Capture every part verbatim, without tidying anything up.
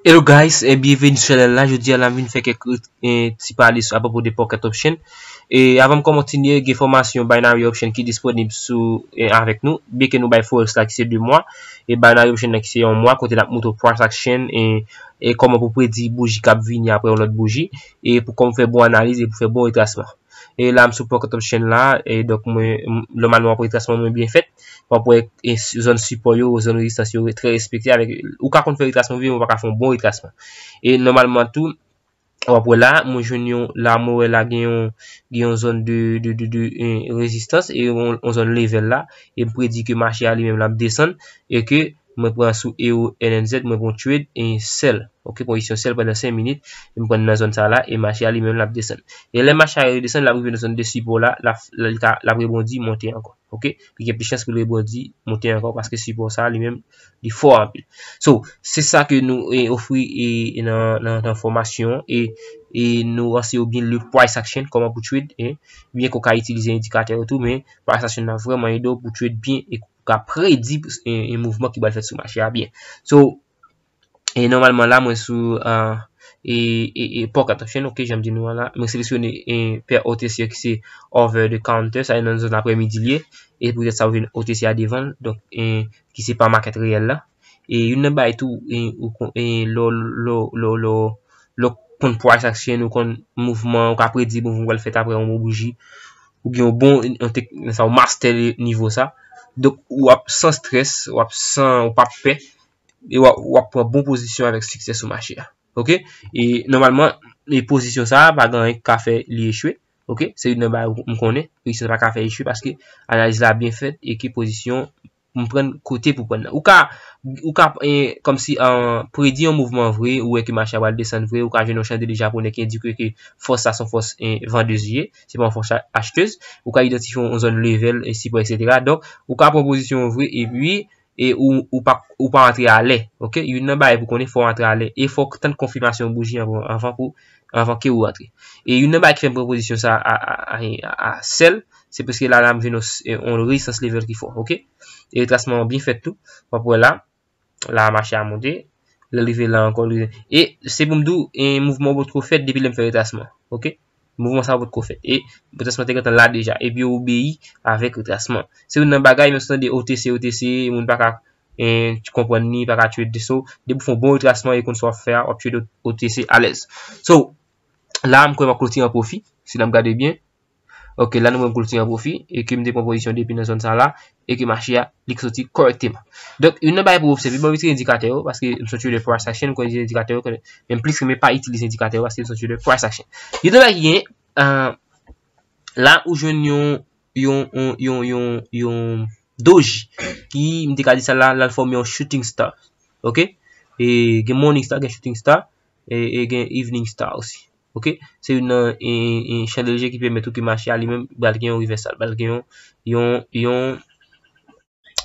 Hello guys, e byenveni sou chanèl la. Jodi a la m vin fè kèk e, ti pale sou apwopo de Pocket Option. E avan m kontinye, gen fòmasyon Binary Option ki disponib sou e, avèk nou. Byenke nou bay Forex la ki se de mwa, e Binary Option nan ki se yon mwa, kote l ap montre w price action e, e kòman pou predi bouji k ap vini apre yon lòt bouji, e pou kòman fè bon analiz e pou fè bon retrasman. E la m sou Pocket Option la, e donk mwen, m- nòmalman w ap wè retrasman mwen byen fèt. W ap wè e, s- zòn sipò yo, zòn rezistans yo trè respekte. Avèk, ou ka konn fè retrasman vre, men w pa ka fè yon bon retrasman. E nòmalman tou, w ap wè la, mwen jwenn yon, la mwen wè la gen yon, gen yon zòn de, de, de, de e, rezistans e yon, yon zòn level la. E m predi ke mache a li menm l ap desann e ke mwen pran sou E O N N Z, mwen pran trade e sell. Ok, pozisyon sell pandan senk minit, e m pran nan zòn sa la, e mache a li menm l ap desann. E lè mache a redesann, l ap rive nan zòn de sipò la, l ap, l ap, l ap rebondi, monte ankò. Ok, li gen plis chans pou l rebondi, monte ankò, paske sipò sa li menm, li fò anpil. So, se sa ke nou e, ofri e, e nan, nan, nan fòmasyon, e, e nou anseye w byen le price action, kòman pou trade, e byen ke w ka itilize endikatè yo tou, men price action nan vrèman ede w pou trade byen e ka predi e, e mouvman ki pral fèt sou mache a byen. So, e nòmalman la, mwen sou e, e, e Pocket Option, ok, jan m di nou an la, mwen seleksyone e, pè O T C ki se over the counter, sa e nan zòn aprèmidi l ye, e poutèt sa ou jwenn O T C a devan l, donk, e, ki se pa makèt reyèl la. E youn nan bagay tou, e, ou kon- e, lò, lò, lò, lò, lò konn price action, ou konn mouvman, ou ka predi mouvman pral fèt apre yon bon bouji, ou gen yon bon, yon tek- sa ou master nivo sa. Donk, w ap san strès, w ap san, ou p ap pè, e w ap, w ap pran bon pozisyon avèk siksè sou mache a. Ok? E nòmalman, e pozisyon sa a, pa gen anyen k ka fè li echwe. Ok? Se youn nan bagay m konnen, pozisyon sa pa ka fè echwe paske analiz la byen fèt e ke pozisyon m pran kote pou pran nan. Ou ka, ou ka, e, kòmsi, e, predi yon mouvman vre, ou wè ke mache a pral desann vre, ou ka jwenn yon chandelier japonè ki endike ke fòs sa se yon fòs e, vendeuse ye, se pa yon fòs a- acheteuse. Ou ka idantifye yon zòn level, e, sipò, et cetera. Donk, ou ka pran pozisyon vre, epi, e, ou, ou pa, ou pa antre alè. Ok? Youn nan bagay pou konnen, fò w antre alè. E fò w tann konfimasyon bouji anvan, anvan pou, anvan ke ou antre. E youn nan bagay ki fè m pran pozisyon sa a, a, a, a, a sell, se paske la, la m jwenn yon, yon rezistans level ki fò. Ok? E retrasman an byen fèt tou. W ap wè la, la mache a monte. Lè l rive la ankò, li- e se pou m di w, e mouvman an potko fèt depi lè m fè retrasman. Ok? Mouvman sa a potko fèt. E retrasman te gentan la deja. Epi yo obeyi avèk retrasman. Se youn nan bagay, menm si w tande O T C, O T C, moun pa ka e, konprann li, pa ka trade de so. Depi w fè yon bon retrasman e konn sa w ap fè a, w ap trade O T C alèz. So, la, m kwè m ap klotire an pwofi, si n ap gade byen. Ok, la nou wè m klotire an pwofi, e ke m te pran pozisyon depi nan zòn sa la, e ke mache a, li soti kòrèkteman. Donk, youn nan bagay pou obsève, bon, m retire endikatè yo, paske m se yon trader price action, m kwè endikatè yo, men m plis renmen pa itilize endikatè yo, paske m se yon trader price action. Youn nan bagay ki gen, e, la, ou jwenn yon, yon, yon, yon, yon, yon doji, ki, m te ka di sa la, l al fòme yon shooting star. Ok? E gen morning star, gen shooting star, e, e gen evening star osi. Ok? Se youn nan e, e, chandelier ki pèmèt ou ke mache a li menm, pral gen yon reversal, pral gen yon, yon, yon,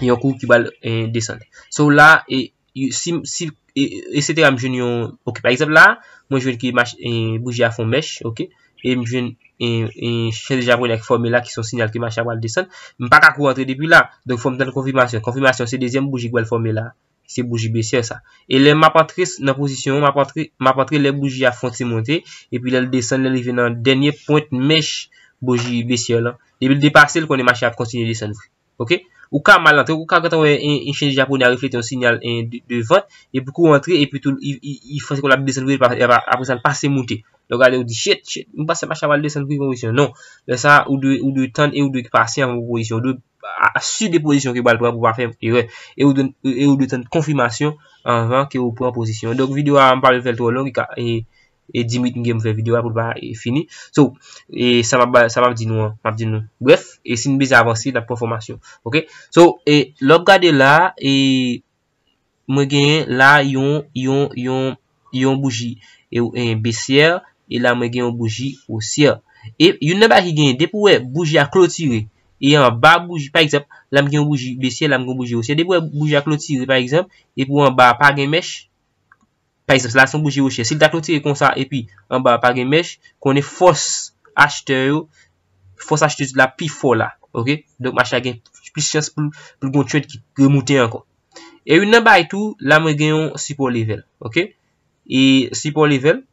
yon kou ki pral e, desann. So la, e, si, si, e, et cetera, m jwenn yon, ok, pa egzanp la, mwen jwenn ke mach- e, bouji a fè yon mèch, ok, e m jwenn e, e, chandelier japonè ki fòme la, ki se yon siyal ke mache a pral desann. M pa ka kouri antre depi la. Donk, fò m tann konfimasyon. Konfimasyon, se dezyèm bouji ki pral fòme la. Se bouji besyè sa. E lè m ap antre s- nan pozisyon an, m ap antre, m ap antre lè bouji a fè yon ti monte, epi lè l desann, lè l rive nan dènye pwent mèch bouji besyè lan. Depi l depase l, konnen mache a ap kontinye desann vre. Ok? Ou ka mal antre, ou ka gentan wè en, en chandelier japonè a reflete yon siyal en, de, de vant, epi kou antre, epi tou, i, i, i fè se kon l ap desann vre, epi apre sa, l pase moute. Lè w gade, ou di, shit, shit, m panse mache a pral desann pou yon pozisyon. Non. Lè sa, ou dwe, ou dwe tann e ou dwe pasyan pou pozisyon. Ou dwe a- a- si de pozisyon ke w pral pran pou w pa fè erè. E ou dwe, e ou dwe tann konfimasyon anvan ke ou pran pozisyon. Donk, videyo a, m pa vle fè l twò long, e, e dis minit m gen pou fè videyo a pou l pa e, fini. So, e sa m ap ba- sa m ap di nou an, m ap di nou. Brèf, e si n bezwen avanse, n ap pran fòmasyon. Ok? So, e lè w ap gade la, e mwen genyen la yon, yon, yon, yon bouji e, e besyè, e la mwen gen yon bouji osyè. E youn nan bagay ki genyen, depi w wè bouji a klotire, e anba bouji, pa egzanp, la m gen yon bouji besyè, la m gen yon bouji osyè. Depi w wè bouji a klotire, pa egzanp, epi w anba a pa gen mèch, pa egzanp, la se yon bouji osyè. Si l ta klotire konsa, epi anba a pa gen mèch, konnen fòs achtè yo, fòs achtè la pi fò la. Ok? Donk, mache a gen plis chans pou, pou l gen yon trend ki remoute ankò. E youn nan bagay tou, la mwen gen yon sipò level. Ok? e sipò level.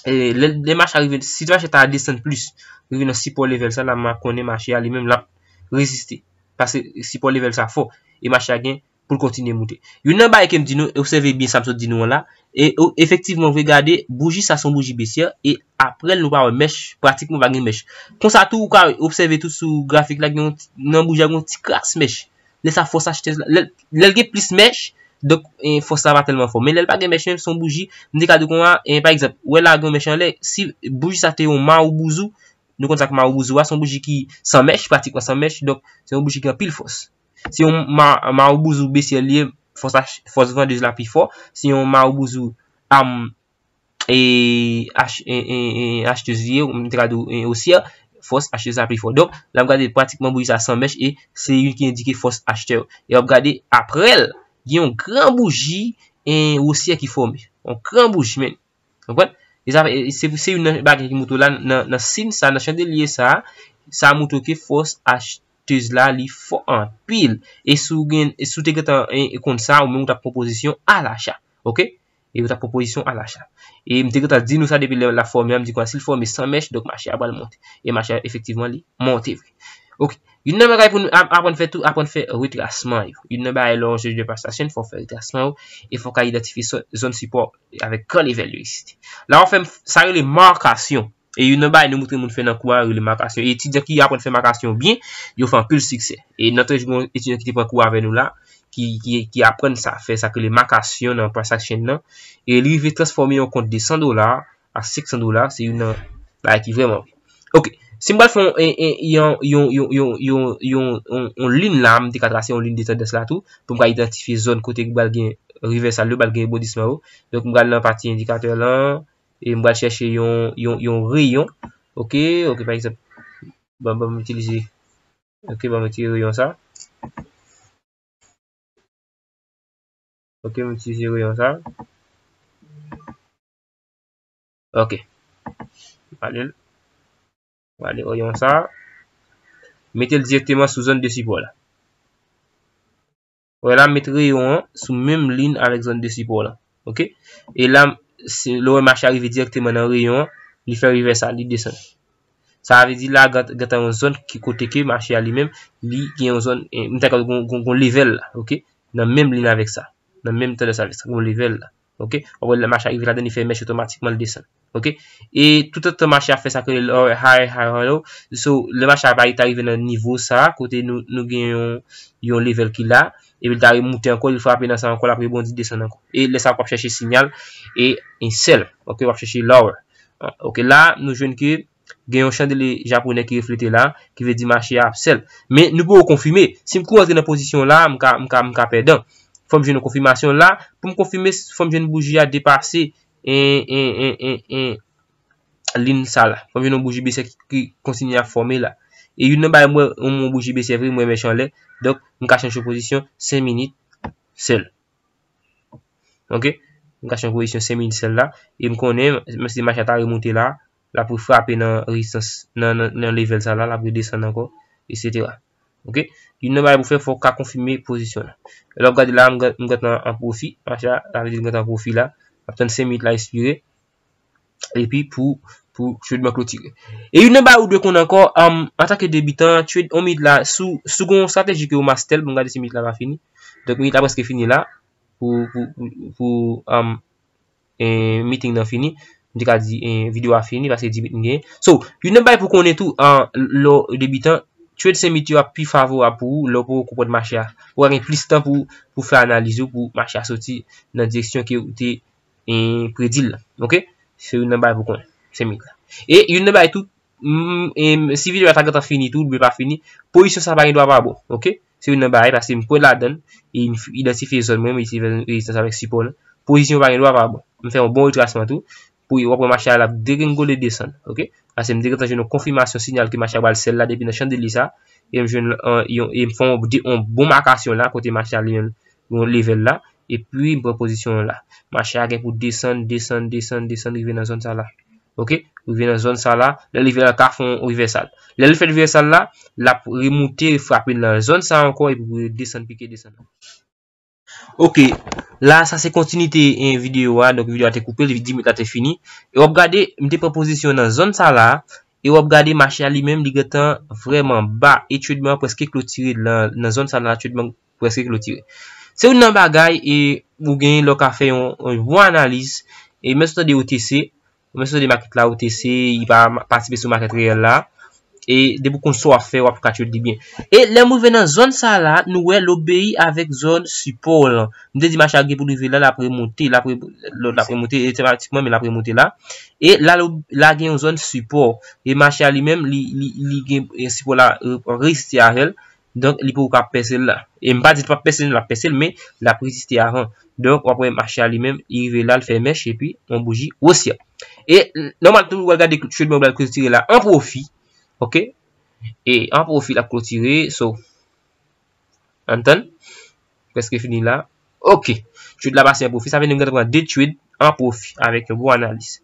E lè, lè mache a rive, si mache ta desann plis, rive nan sipò level sa la, m a konnen mache a li menm l ap reziste. Paske sipò level sa fò. E mache a gen pou l kontinye moute. Youn nan bagay ke m di nou, obsève byen sa m sot di nou an la. E o- efektivman, vre gade, bouji sa se yon bouji besyè. E apre l, nou pa wè mèch, pratikman pa gen mèch. Konsa tou, ou ka obsève tou sou grafik la, gen yon ti- nan bouji a, gen yon ti kras mèch. Lè sa fòs achtè la, lè, lè l gen plis mèch, donk e, fòs la pa tèlman fò. Men lè l pa gen mèch menm, se yon bouji, m te ka di w konsa, e, pa egzanp, ou wè la gen yon mèch anlè, si bouji sa te yon mawobouzou, nou konn sa k mawobouzou a, se yon bouji ki san mèch, pratikman san mèch, donk se yon bouji ki anpil fòs. Si yon ma, mawobouzou besyè li ye, fòs, ach- fòs vandèz la pi fò. Si yon mawobouzou am, e, ach, e, e, e, achtèz li ye, m te ka di w, e, osyè, fòs achtèz la pi fò. Donk, la m gade pratikman bouji sa san mèch e se youn ki endike fòs achtè yo. E w ap gade apre l, gen yon gran bouji, e, osyè ki fòme. Yon gran bouji, men. Konprann? E sa, e se, se youn nan bagay ki montre w la, nan, nan siy sa, nan chandelye sa, sa montre ke fòs achtèz la, li fò anpil. E si w gen, e si w te gentan, e, e konn sa, ou menm ou t ap pran pozisyon alacha. Oke? E yo t ap pran pozisyon alacha. E m te gentan di nou sa depi lè l ap fòme an, m di konsa si l fòme san mèch, donk mache a pral monte. E mache a efektivman li monte vre. Oke. Youn nan bagay pou nou ap- aprann fè tou, aprann fè retrasman yo. Youn nan bagay lè w jwe de pastasyon, fò w fè retrasman yo, e fò w ka idantifye zòn sipò avèk kan level yo egziste. La w ap fè sa rele makasyon. E youn nan bagay nou montre moun fè nan kou a rele makasyon. E etidyan ki aprann fè makasyon byen, yo fè anpil siksè. E nan tan gen yon etidyan ki te pran kou avè nou la, ki, ki, ki aprann sa, fè sa k rele makasyon nan price action nan. E li rive transfòme yon kont de san dola a senk san dola, se youn nan bagay ki vrèman byen. Oke, si m pral fè yon, yon, yon, yon, yon, yon, yon, yon, yon, yon lin la, m te ka trase yon lin de tandans la tou, pou m ka idantifye zòn kote ki pral gen revèsal yo, pral gen rebondisman yo. Donk, m pral nan pati endikatè lan, e m pral chèche yon, yon, yon reyon. Oke, oke, pa egzanp, ban, ban m itilize, oke, ban m itilize reyon sa. Oke, m itilize reyon sa. Oke. M ale l. M ale reyon sa. Mete l dirèkteman sou zòn de sipò la. Wè la, m met reyon an sou menm lin avèk zòn de sipò la. Oke? E la, se, lè w wè mache a rive dirèkteman nan reyon an, li fè revèsal, li desann. Sa vle di la, gen, gentan yon zòn ki kote ke mache a li menm, li gen yon zòn, eh, m ta ka di gon, gon, gon level la, oke? Nan menm lin avèk sa. Nan menm tandans avèk sa, gon level la. Oke? W ap wè lè mache a rive ladan, li fè mèch otomatikman, li desann. Oke? E toutotan mache a fè sa ke lower high, higher low. So, lè mache a pa ta rive nan nivo sa, kote nou, nou gen yon, yon level ki la, epi l ta remonte ankò, li frape nan sa ankò, l ap rebondi, desann ankò. E lè sa, w ap chèche siyal, e, e sell. Oke? W ap chèche lower. Oke? La, nou jwenn ke gen yon chandelye japonè ki reflete la, ki vle di mache a ap sell. Men nou poko konfime. Si m kou antre nan pozisyon la, m ka, m ka, m ka pèdan. Fò m jwenn yon konfimasyon la. Pou m konfime, fò m jwenn bouji a depase, e, e, e, e, e, lin sa la. Fò m jwenn yon bouji besyè ki, ki kontinye ap fòme la. E youn nan bagay m wè, yon bouji besyè vre, m wè mèch anlè. Donk, m ka chanje pozisyon senk minit sell. Oke? M ka chanje pozisyon senk minit sell la. E m konnen, menm si mache a ta remonte la, l ap refrape nan rezistans, nan, nan, nan level sa la, l ap redesann ankò, etsetera. Oke? Youn nan bagay pou fè, fò w ka konfime pozisyon la. Lè w ap gade la, m gen, m gentan an pwofi, mache a, sa vle di m gentan an pwofi la. M ap tann senk minit la ekspire. Epi pou, pou trade mwen klotire. E youn nan bagay ou dwe konn ankò, um, antanke debitan, trade yon minit la, si w, si w gen yon estrateji ke w master, bon, gade si minit la pa fini. Donk, minit la prèske fini la. Pou, pou, pou, pou, um, e, meeting nan fini. M te ka di, e, videyo a fini paske dis minit m genyen. So, youn nan bagay pou konnen tou, an, lè w debitan, trade senk minit yo ap pi favorab pou ou lè w poko konprann mache a. Ou pa gen plis tan pou, pou fè analiz ou, pou mache a soti nan direksyon ke ou te, e, predi l la. Oke? Se youn nan bagay pou konnen. Senk minit la. E youn nan bagay tou, mm, e, si videyo a ta gentan fini tou, oubyen pa fini, pozisyon sa pa gen dwa pa bon. Oke? Se youn nan bagay, paske m kwè ladan l, e m f- idantifye zòn mwen, m idantifye rezistans avèk sipò l. Pozisyon pa gen dwa pa bon. M fè yon bon retrasman tou. Pou w ap wè mache a l ap degrengole desann, oke? Paske m te gentan jwenn yon konfimasyon siyal ke mache a pral sell la depi nan chandelye sa. E m jwenn, e, yon, e m fè yon, de- yon bon makasyon la, kote mache a li menm, yon level la. Epi m pran pozisyon an la. Mache a gen pou desann, desann, desann, desann, rive nan zòn sa la. Oke? Rive nan zòn sa la. Lè level la ka fè yon revèsal. Lè l fè revèsal la, l ap remonte, frape nan zòn sa ankò, epi pou desann, pike desann. Ok, la sa se kontinite en videyo a, donk videyo a te koupe, di minit la te fini. E w ap gade, m te pran pozisyon nan zòn sa la, e w ap gade mache a li menm, li gentan vrèman ba, e tradman an prèske klotire nan, nan zòn sa la, tradman prèske klotire. Se youn nan bagay, e ou gen lè w ka fè yon, yon bon analiz, e menm si w tande O T C, Ou menm si w de maket la, O T C, li pa ma- patisipe sou maket reyèl la. E depi w konn sa w ap fè, w ap ka trade li byen. E lè m rive nan zòn sa la, nou wè l obeyi avèk zòn sipò lan. M te di mache a gen pou l rive la, l ap remonte, l ap re- l ap remonte otomatikman, men l ap remonte la. E la, l ob- la gen yon zòn sipò. E mache a li menm, li, li, li gen e sipò la, e, reziste avè l. Donk, li poko ka pèse l la. E m pa di l p ap pèse l, l ap pèse l, men l ap reziste avan. Donk, w ap wè mache a li menm, li rive la, l fè mèch, epi yon bouji wosyè. E nòmal tou, w al gade trade mwen pral klotire la an pwofi. Ok? E an pwofi, l ap klotire. So, ann tann. Prèske fini la. Ok. Trade la pase an pwofi. Sa vle di m gentan pran de trade an pwofi avèk yon bon analiz.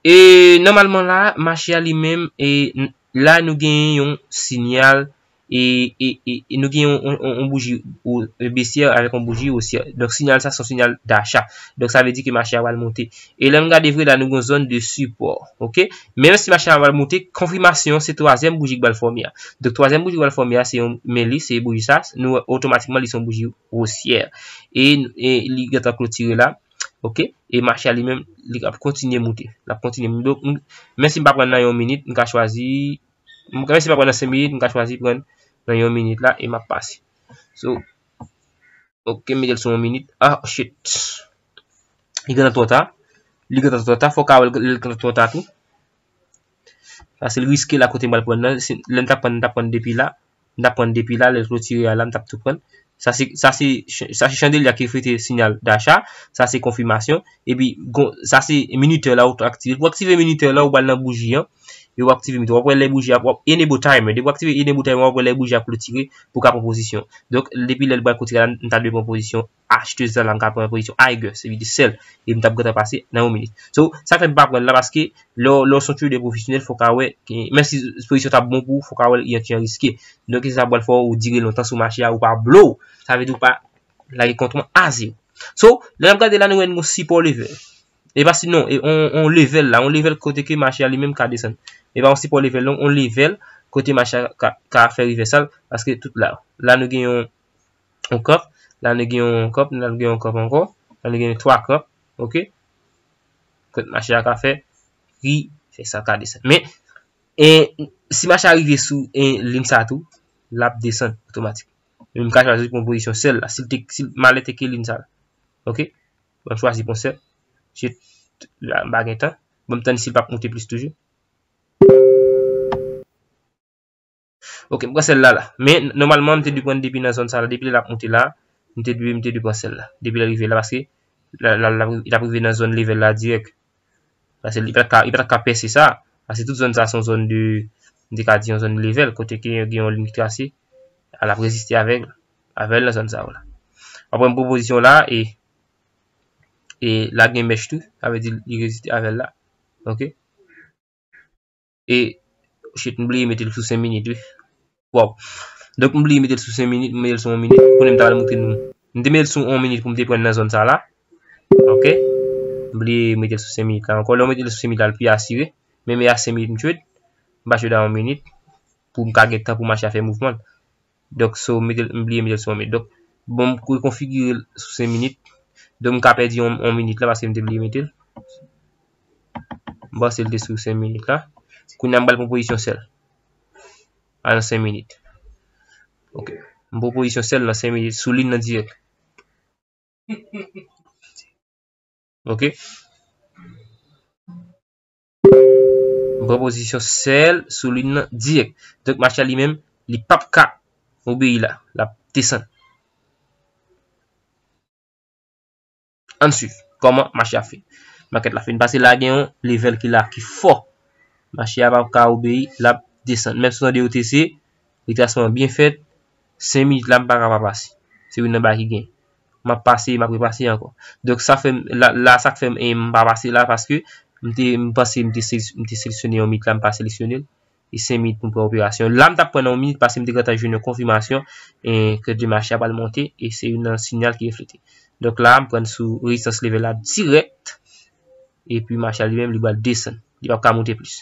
E nòmalman la, mache a li menm, e n- la nou gen yon siyal e, e, e, e nou gen yon, yon, yon, yon bouji ou- e, besyè avèk yon bouji osyè. Donk, siyal sa se yon siyal dacha. Donk, sa vle di ke mache a pral monte. E lè m gade vre la, nou gen yon zòn de sipò. Ok? Menm si mache a pral monte, konfimasyon se twazyèm bouji ki pral fòme a. Donk, twazyèm bouji ki pral fòme a, se yon, men li, se bouji sa, nou wè otomatikman li se yon bouji wosyè. E, e li gentan klotire la. Ok? E mache a li menm, li ap kontinye monte. L ap kontinye monte. Donk, m- menm si m pa pran nan yon minit, m ka chwazi M ka mèsi pa pran nan senk minit, m ka chwazi pran nan yon minit la e m ap pase. So, ok, m mete l sou yon minit. Ah, shit. Li gentan twò ta. Li gentan twò ta. Fò w ka wè l gentan twò ta tou. Paske l riske la kote m pral pran nan. Si- Lè m t ap pran, m t ap pran depi la. M t ap pran depi la, lè l klotire a la, m t ap tou pran. Sa se, sa se, sa se chandelya ki reflete siyal dacha. Sa se konfimasyon. Epi, gon- sa se minitè la ou aktive. Pou aktive minitè la, ou pral nan bouji an. E w aktive minitè. W ap wè lè bouji a, w ap enable timer. Depi w aktive enable timer, w ap wè lè bouji a klotire pou w ka pran pozisyon. Donk, depi lè l pral klotire la, m ta dwe pran pozisyon achte sa la, m ka pran pozisyon higher, se vle di sell. E m t ap gentan pase nan yon minit. So, sa fè m pa pran la paske lè w- lè w se yon trader pwofesyonèl, fò w ka wè, ke- menm si pozisyon ta bon pou ou, fò w ka wè l yon ti jan riske. Donk, se sa k pral fè w dire lontan sou mache a, ou pa blow. Sa vle di ou pa lage kont ou an a zewo. So, lè n ap gade la, nou wè n gon sipò level. E pa si non, e on, on level la, on level kote ke mache a li menm ka desann. E pa on sipò level non, on level kote mache a ka, ka fè reversal, paske tout la, la nou gen yon, yon cup, la nou gen yon cup, la nou gen yon cup ankò, la nou gen twa cup, ok? Kot mache a ka fè reversal, ka desann. Men, e, si mache a rive sou, e, liy sa tou, l ap desann otomatik. Men m ka chwazi pran pozisyon sell la. Si l te, si l malè te ke liy sa la. Ok? Bon, m chwazi pran sell. Shit, la, m pa gen tan. Bon, m tann si l p ap monte plis toujou. Ok, m pran sell la, la. Men, nòmalman, m te dwe pran depi nan zòn sa la. Depi lè l ap monte la, m te dwe, m te dwe pran sell la. Depi lè l rive la, paske la, la, la, l ap rive nan zòn level la dirèk. Paske li pa t ka, li pa t ka pèse sa. Paske tout zòn sa se yon zòn de, m te ka di yon zòn level, kote ke gen yon liy ki trase, l ap reziste avè, avè l nan zòn sa yo la. Apre m pran pozisyon la, e, e la gen mèch tou, sa vle di li reziste avè l la. Ok? E, shit, m bliye mete l sou senk minit, wi. Wow. Donk, m bliye mete l sou senk minit, m mete l sou yon minit. Kounye a m ta pral montre nou. M te mete l sou yon minit pou m te pran nan zòn sa la. Ok? M bliye mete l sou senk minit la ankò. Lè w mete l sou senk minit la, l pi asire. Men, men a senk minit m trade. M pa trade a yon minit. Pou m ka gen tan pou mache a fè mouvman l. Donk, so, mete l, m bliye mete l sou yon minit. Donk, bon, m rekonfigire l sou senk minit. Donk, m ka pèdi yon, yon minit la paske m te bliye mete l. M panse l te sou senk minit la. Kounye a m pral pran pozisyon sell. A nan senk minit. Ok. M pran pozisyon sell nan senk minit sou liy nan dirèk. Ok. M pran pozisyon sell sou liy nan dirèk. Donk, mache a li menm, li p ap ka obeyi la. L ap desann. Ann swiv kòman mache a fè. Makèt la fè. Paske la gen yon level ki la, ki fò. Mache a p ap ka obeyi, l ap desann. Menm si w tande O T C, retrasman an byen fèt, senk minit la, m pa ka pa pase. Se youn nan bagay ki gen. M ap pase, m ap repase ankò. Donk, sa fè m, la, la, sa k fè m, e, m pa pase la, paske m te, m panse m te sele-, m te seleksyone yon minit la, m pa seleksyone l. e senk minit pou m pran operasyon. La, m t ap pran nan yon minit paske m te gentan jwenn yon konfimasyon e ke de mache a pral monte e se youn nan siyal ki reflete. Donk la, m pran sou rezistans level la dirèk. Epi mache a li menm, li pral desann. Li p ap ka monte plis.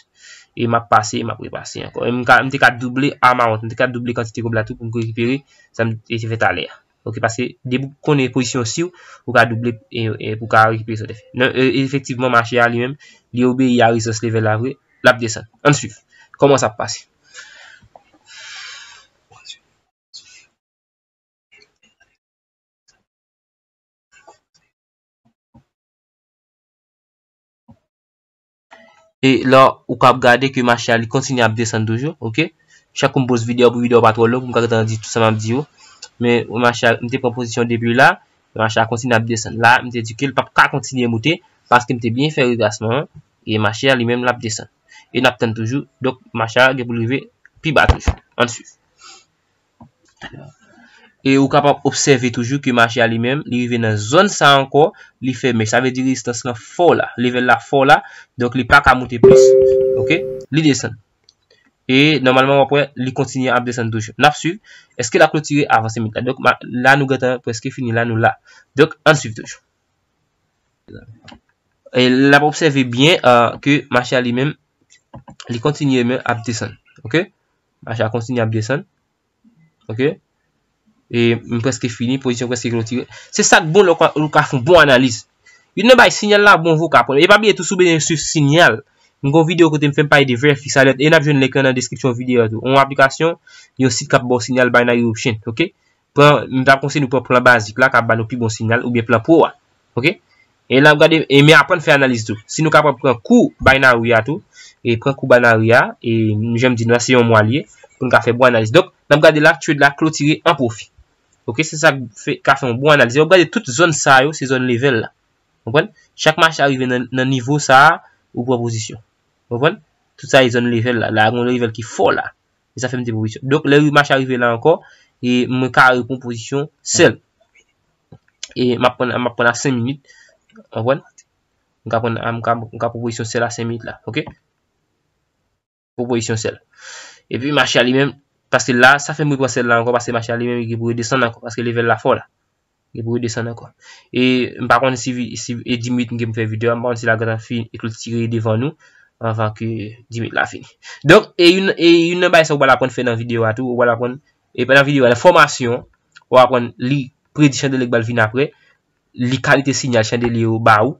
E m ap pase, m ap repase ankò. E m ka, m te ka double amount, m te ka double kantite kòb la tou pou m rekipere sa m te fè talè a. Ok, paske depi w konnen pozisyon siw, ou ka double e, e pou w ka rekipere sa w te fè. Non, e, efektivman, mache a li menm, li obeyi a rezistans level la vre, l ap desann. Ann swiv. Kòman sa ap pase? E la, ou ka ap gade ke mache a, li kontinye ap desann toujou, ok? Chak kou m poz videyo, pou videyo pa twò long, pou m ka gentan di tout sa m ap di yo. Men, mache a, m te pran pozisyon depi la, mache a kontinye ap desann. La, m te di ke l p ap ka kontinye moute, paske m te byen fè retrasman an, e mache a li menm l ap desann. E n ap tann toujou, donk, mache a gen pou l rive pi ba toujou. Ann swiv. E ou kapab obsève toujou ke mache a li menm, li rive nan zòn sa ankò, li fèmen. Sa vle di rezistans lan fò la, level la fò la, donk li pa ka moute plis. Ok? Li desann. E nòmalman w ap wè li kontinye ap desann toujou. N ap swiv. Èske l ap klotire avan senk minit la? Donk ma- la nou gentan prèske fini, la nou la. Donk ann swiv toujou. E l ap obsève byen uh, ke mache a li menm, li kontinye men ap desann. Ok? Mache a kontinye ap desann. Ok? E m prèske fini, pozisyon prèske klotire. Se sa k bon lè w ka, lè w ka fè yon bon analiz. Youn nan bagay, siyal la bon vre w ka pran. E pa bliye tou si w bezwen swiv siyal. M gen yon videyo kote m fè m pale de Verifix Alert. E n ap jwenn link lan nan deskripsyon videyo a tou. Yon aplikasyon, yon sit k ap ba w siyal binary option. Ok? Pran, m ta konseye nou pran plan bazik la, k ap ba nou pi bon siyal, oubyen plan pro a. Ok? E n ap gade, e men aprann fè analiz tou. Si nou kapab pran kou binary a tou, e pran kou binary a, e jan m di nou la, se yon mwa l ye, pou n ka fè bon analiz. Donk, n ap gade la, trade la klotire an pwofi. Ok, se sa k fè, ka fè yon bon analiz. E w ap gade tout zòn sa yo, se zòn level la. Konprann? Chak mache a rive nan, nan nivo sa a, ou pran pozisyon. Konprann? Tout sa e zòn level la. La, gen yon level ki fò la. E sa fè m te pran pozisyon. Donk, lè mache a rive la ankò, e mwen ka repran pozisyon sèl. E m ap pran, m ap pran a senk minit. Konprann? M ka pran, m ka, m ka pran pozisyon sèl a senk minit la. Ok? Pran pozisyon sèl. Epi mache a li menm, paske la, sa fè m repran sèl la ankò, paske mache a li menm, li gen pou redesann ankò, paske level la fò la. Li pou redesann ankò. E m pa konn si, vi- si e dis minit m gen pou fè videyo a, m pa konn si l ap gentan fini e klotire devan nou anvan ke dis minit la fini. Donk, e youn, e youn nan bagay sa ou pral aprann fè nan videyo a tou, ou pral aprann, e pa nan videyo a, nan fòmasyon, ou aprann li predi chandelier k pral vin apre, li kalite siyal chandelier yo ba ou,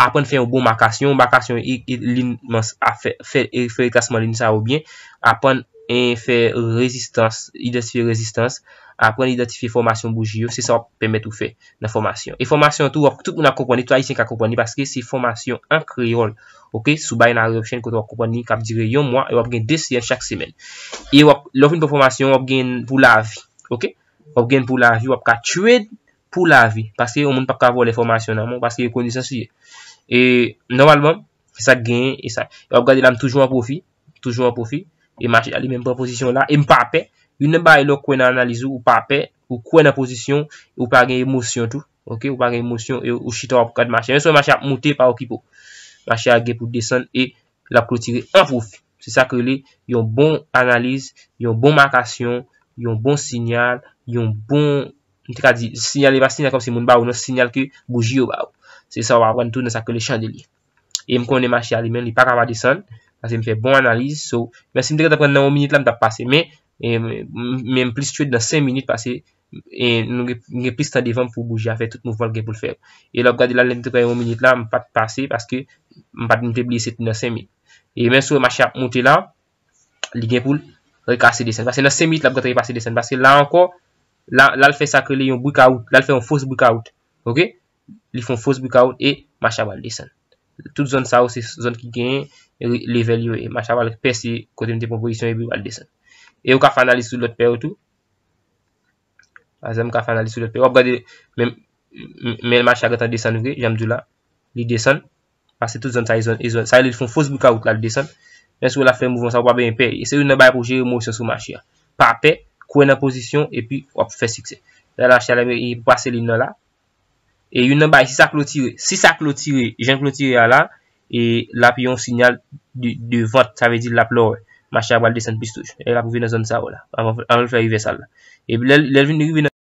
aprann fè yon bon makasyon, makasyon e, e, lin, mans- a fè, fè, e fè retrasman lin sa yo byen, aprann e fè rezistans, idantifye rezistans, aprann idantifye fòmasyon bouji yo, se sa w ap pèmèt ou fè nan fòmasyon. E fòmasyon tou, w ap, tout moun ap konprann li, tout Ayisyen ka konprann li, paske se fòmasyon an kreyòl, ok, sou Binary Option, kote w ap konprann li, k ap dire yon mwa, e w ap gen de seyans chak semèn. E w ap, lè w fin pran fòmasyon, w ap gen pou lavi, ok? W ap gen pou lavi, w ap ka trade pou lavi, paske yon moun p ap ka vòlè fòmasyon nan men w, paske e konesans li ye. E nòmalman, se sa k genyen, e sa. E w ap gade la, m toujou an pwofi, toujou an pwofi. E mache a li menm pran pozisyon la. E m pa pè. Youn nan bagay lè w kwè nan analiz ou, ou pa pè. Ou kwè nan pozisyon, ou pa gen emosyon tou. Ok, ou pa gen emosyon, e ou chita w ap gad mache. Menm si w wè mache ap moute, pa okipe w. Mache a gen pou desann e l ap klotire an pwofi. Se sa k rele yon bon analiz, yon bon makasyon, yon bon siyal, yon bon, m te ka di, siyal, e pa siyal kòmsi moun ba ou, non, siyal ke bouji yo ba ou. Se sa w ap aprann tou nan sa k rele chandelier. E m konnen mache a li menm, li pa ka pa desann, paske m fè bon analiz. So, men si m te gentan pran nan yon minit la, m t ap pase. Men, e, m- men m plis trade nan senk minit, paske e, nou gen, gen plis tan devan pou bouji a fè tout mouvman l gen pou l fè yo. E lè w ap gade la, lè m te pran yon minit la, m pa t pase, paske m pa t, m te bliye se t nan senk minit. E menm si w wè mache ap monte la, li gen pou l rekase desann. Paske nan senk minit, l ap gentan repase desann. Paske la ankò, la, la l fè sa k rele yon breakout, la l fè yon fausse breakout. Ok? Li fè yon fausse breakout e mache a pral desann. Tout zòn sa yo, se zòn ki gen re- level yo e mache a pral pèse kote m te pran pozisyon epi pral desann. E ou ka fè analiz sou lòt pè yo tou. Pafwa m ka fè analiz sou lòt pè. W ap gade, men, men mache a gentan desann vre, jan m di w la. Li desann. Paske tout zòn sa, e zòn, e zòn. Sa vle di l fè yon fausse breakout la, l desann. Men si w wè l ap fè mouvman sa, ou pa bezwen pè. E se youn nan bagay pou w jere emosyon sou mache a. Pa pè, kwè nan pozisyon, epi w ap fè siksè. La, mache a, li pase lin nan la. E youn nan bagay, si sa klotire, si sa klotire, jan l klotire a la, e l ap yon siyal de, de vant, sa vle di l ap lower. mache a pral desann plis toujou. E l ap rive nan zòn sa yo la, avan, avan l fè revèsal la. Epi lè, lè l vin rive nan